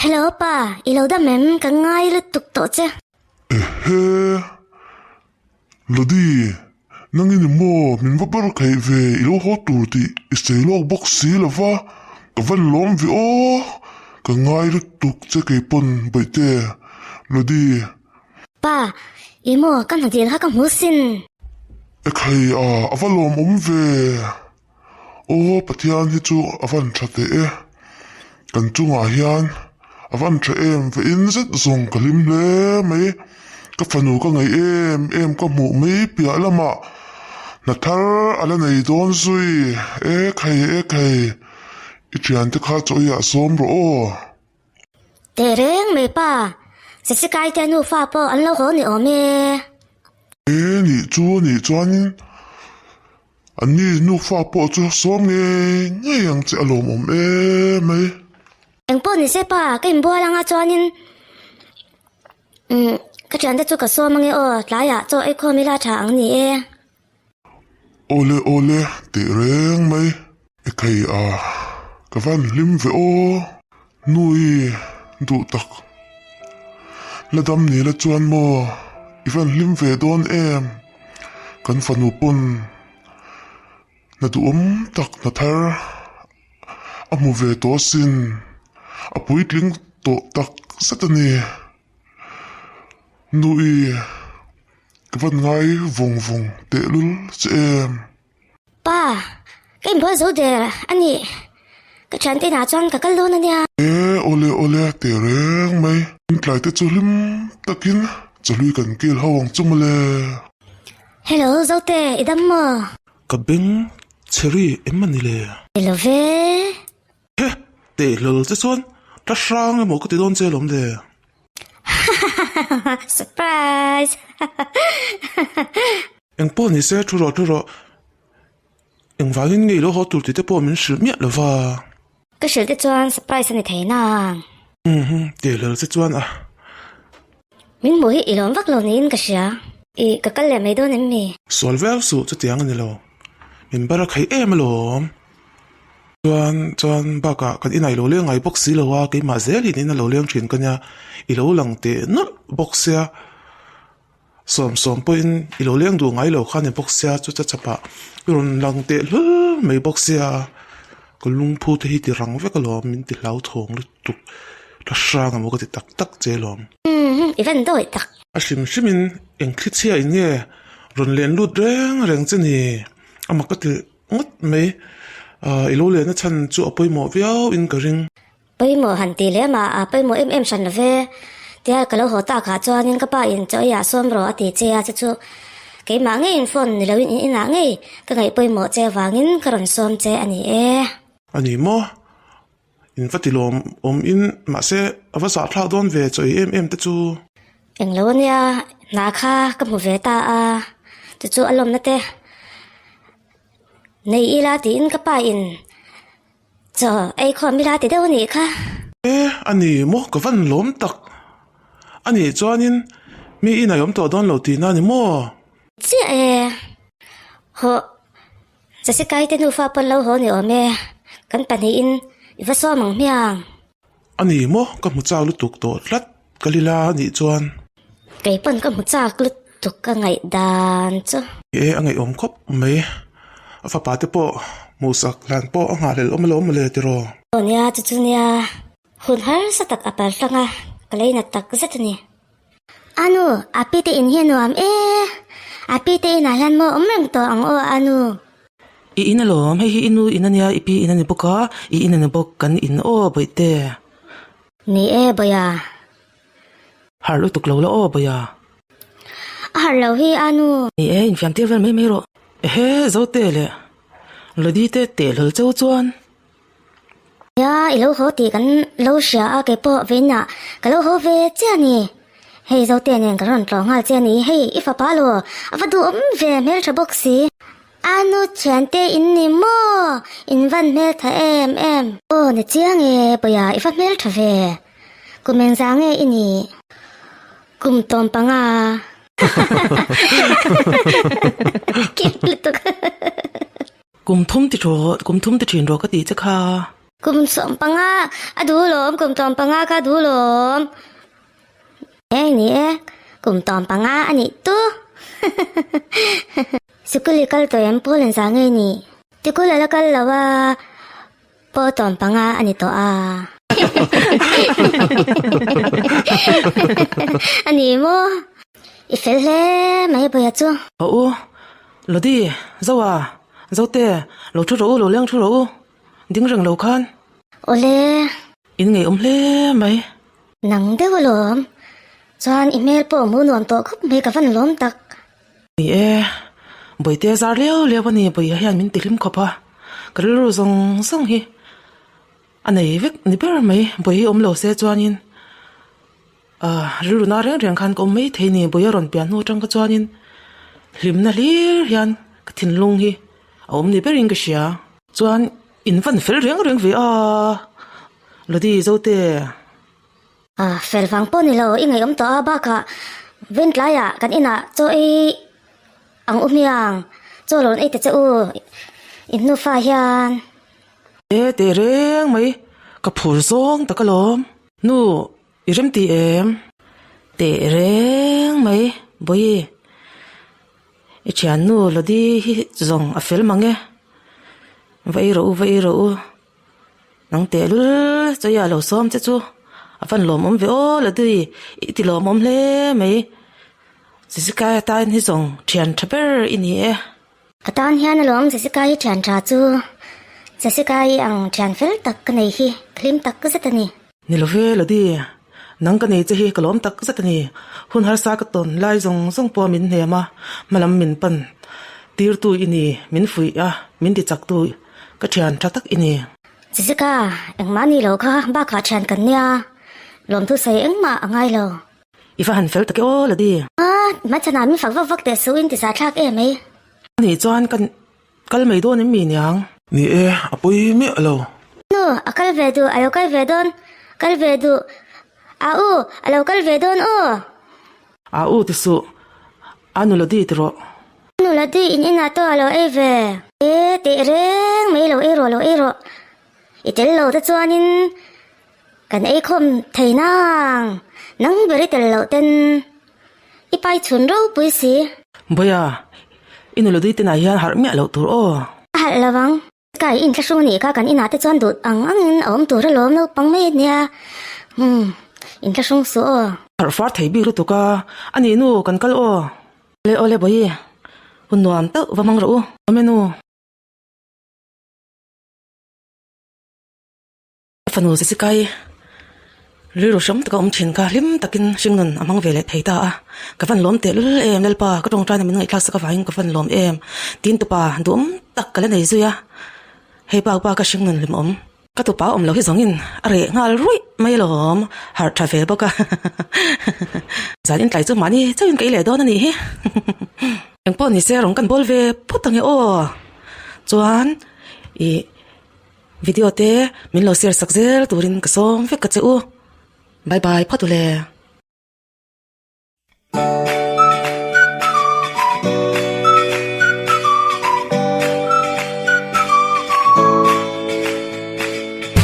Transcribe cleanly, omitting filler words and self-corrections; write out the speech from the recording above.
Hello pa, i lo dam em? Ka ngai lutuk tawh che. Ehe! Lodi, nang i ni maw? Min va ber theih ve, i lo haw tur tih i sawi lawk bawk si lo va, ka va lawm ve aw! Ka ngai lutuk che kei pawn Bawihte, Lodi. Pa, i maw ka hna dil kha ka hmu sin. Ekhei a, a va lawmawm ve. Aw Pathian hi chu a van tha teh e, kan chungah hian a van tha em ve in zet zawng ka hlim hle mai, ka fanu ka ngaih em em ka hmuh mai piah lamah hna thar a la nei dawn zui e khai e khai i thiante kha chaw i ah sawm rawh aw. Teh reng mai pa, Jessica-i te nufa pawh an lo haw ni awm e. E nih chu a nih chuanin An ni nufa pawh chu sawm ngei ngei ang che a lawmawm em mai. Engpawh ni se pa, ka inbual anga chuanin umm ka thiante chu ka sawm ange aw, tlaiah chaw ei khawm ila tha ang ni e. Awle awle teh reng mai. E thei a, ka van hlim ve aw. Nui duh tak. La dam ni la chuan maw i van hlim ve dawn em? Kan fanu pawn hna duhawm tak hna thar a hmu ve tawh asin, a puitling tawh tak zet a ni. Nui ka van ngai vawng vawng tehlul che em? Pa, ka inbual zo der a nih. Ka thiante inah chuan ka kal dawn a nia. E, awle awle teh reng mai. Tlai te chu hlim takin chawhlui kan kil ho ang chu mawle. Hello, Zote, i dam maw? Ka beng chhe ri em a ni le? Ni lo ve. He, teh hlawl che chuan tla hrang emaw ka ti dawn che alawm le. Surprise! Engpawh ni se thu rawh thu rawh, engvangin nge i lo haw tur tih te pawh min hrilh miah lo va. Ka hrilh te chuan surprise a ni thei nang. Umm teh hlawl che chuan a. Min hmuh hi i lawm vak lo niin ka hria. I ka kal leh mai dawn em mi? Sual viau suh chutiang a ni lo. Min bar a khaih em alawm. Chuan chuan bakah kan inah i lo leng ngai bawk si lo a, keimah zelin in a lo leng thin ka nia, i lo lang teh nawlh bawk sia, sawm sawm pawhin i lo leng duh ngai lo kha a ni bawk sia, chuta chhapah i rawn lang teh hlul mai bawk sia, ka lungphu te hi ti rang vek alawm, min ti hlauthawng lutuk, ka hrang emaw ka ti tak tak che alawm. Umm, i van dawih tak. A hrim hrimin eng thlichhia in nge rawn len lut reng reng che ni? A mak ka ti. Ngawt mai, i lo lehna chhan chu a pawimawh viau in ka ring. Pawimawh han ti leh mah a pawimawh em em hran lo ve. Tia ka lo haw tak ah chuanin ka pa in chaw eiah sawm rawh a ti che a, chu chu keimah ngeiin phone ni loin in inah ngei ka ngaih pawimawh che avangin ka rawn sawm che a ni e. A ni maw? In va ti lawm awm in mahse a va zahthlak dawn ve chaw ei em em te chu. Englo ania hna kha ka hmu ve ta a, chu chu a lawmna te nei ila tiin ka pa in chaw ei khawm ila ti deuh anih kha. E a ni maw ka van lawm tak a nih chuanin mi in a awm tawh dawn lo tihna a ni maw? Chiah e, hawh Jessica-i te nufa pawn lo haw ni awm e, kan pahnihin i va sawm ang hmiang. A ni maw, ka hmu chak lutuk tawh tlat ka lila a nih chuan. Kei pawn ka hmu chak lutuk ka ngaih dan chu. E, a ngaihawm khawp mai, a fapa te pawh hmuhsak hlan pawh a nghahhlelh awm alawm mawle tiraw. Aw nia, chu chu nia, hun harsa tak a paltlang a, ka leinat tak zet a ni. Anu, a pi te in hi a nuam e. A pi te inah hian maw awm reng tawh ang aw Anu. I in alawm, hei hi i nu in ania, i pi in a ni bawk a, i in a ni bawk, kan in aw Bawihte. Ni e Bawiha. Harh lutuk lo la aw Bawiha. A harh lo hi Anu. Ni e, infiam tir vel mai mai rawh. Ehe, Zote leh Lodi te tehlul cheu chuan. Nia, i lo haw tih kan lo hria a, keipawh veinah ka lo haw ve che a ni. Hei Zote nen kan rawn tlawh nghal che a ni, hei i fapa lo, a va duhawm ve hmeltha bawk si. A nu thiante in ni maw? In van hmeltha em em. Aw ni chiang e, Bawiha i va hmeltha ve. Kum engzah nge i nih? Kum tawm panga. Cute lutuk. Kum thum ti rawh, kum thum ti thin rawh ka tih che kha. Kum 15 a duh lawm, kum 15 kha a duh lawm. E ni e, kum 15 a nih tu. Sikul i kal tawh em Paul in zah ngei ni? Sikul a la kal lo a, Paul 15 a ni tawh a. A ni maw? I fel hle mai Bawia chu. Aw u, Lodi, Zoa, Zote, lo thu rawh u, lo leng thu rawh u. Ding reng lo khan. Awle. In ngeiawm hle mai. Nang deuh alawm. Chuan i hmel pawh hmuh nuam tawh khawp mai ka van lawm tak. Ni e, Bawihte zar liau liau a ni, Bawiha hian min tihlim khawp a. Ka rilru zawng zawng hi a nei vek ni ber mai. Bawihi awm lo se chuanin Ahh rilru na reng reng khan ka awm mai thei ni, Bawiha rawn pian hnu atang kha chuanin hlimna hlir hian ka thinlung hi a awm ni berin ka hria. Chuan in van fel reng reng ve a, Lodi Zote. Ahh fel vang pawh ni lo, i ngaihawm tawh a bakah Ventlaiah kan inah chaw ei ang u hmiang, chaw lo ei ta che u in hnufa hian. E teh reng mai, ka phur zawng tak alawm. Nu I rem ti em? Teh reng mai, Bawihi. I thiannu Lodi hi zawng a fel mang e. Va ei rawh u, va ei rawh u. Nang teh lul chawi a lo sawm che chu a van lawmawm ve aw Lodi, i ti lawmawm hle mai. Jessica atan hi zawng thian tha ber i ni e. Ka tan hian alawm Jessica hi thian tha chu. Jessica i ang thian fel tak ka nei hi ka hlim tak zet a ni. Ni lo ve Lodi, nang ka nei che hi ka lawm tak zet a ni. Hun harsa ka tawn lai zawng zawng pawh min hnem a, hmalam min pan tirtu i ni, min fuih a, min ti chaktu ka thian tha tak i ni. Jessica, engmah ni lo kha bakah thian kan nia, lawmthu sawi engmah a ngai lo. I va han fel tak e aw Ladi. A, hmachhanah min fak vak vak teh suh in ti zah thlak em ei. Ani chuan kan kal mai dawn em mi niang? Ni e, a pawi miah lo. Nu, a kal ve duh, a lo kal ve dawn, kal ve duh. A u, a lo kal ve dawn aw. A u ti suh, a nu Ladi ti rawh. A nu Ladi in inah tawh a lo ei ve. E, teh reng mai lo ei rawh, lo ei rawh. I tel lo te chuanin Kan ei khawm thei nang, nang ber i tel loh ten i pai chhun ropui si. Bawiha, i nula dui tenah hian harh miah loh tur aw. A harh lo ang, ka i inthlahrung anih kha kan inah te chuan duh ang angin a awm tur alawm naupang mai ania, umm inthlahrung suh aw. Harh far thei bik lutuk a, a nih nu kan kal aw. Awle awle Bawihi, hun nuam teuh va hmang rawh u. Awm e nu. Ka fanu Jessica-i rilru hram taka awm thin kha hlim takin hringnun a hmang ve leh thei ta a, ka van lawm teh lul em Lalpa ka tawngtaina min ngaihthlak sak avangin ka van lawm em tin tupa duhawm tak ka la nei zui a, hei bak bak a hringnun hlim awm. Ka tupa awm lo hi zawngin a reh nghal ruih mai alawm, harh tha ve bawk a zan intlai chu mahni chauhin ka ei leh dawn a nih hi engpawh ni se rawn kan bawl ve phawt ang e aw chuan ih. Video te min lo share sak zel turin ka sawm vek ka che u. Bye bye phawt u le.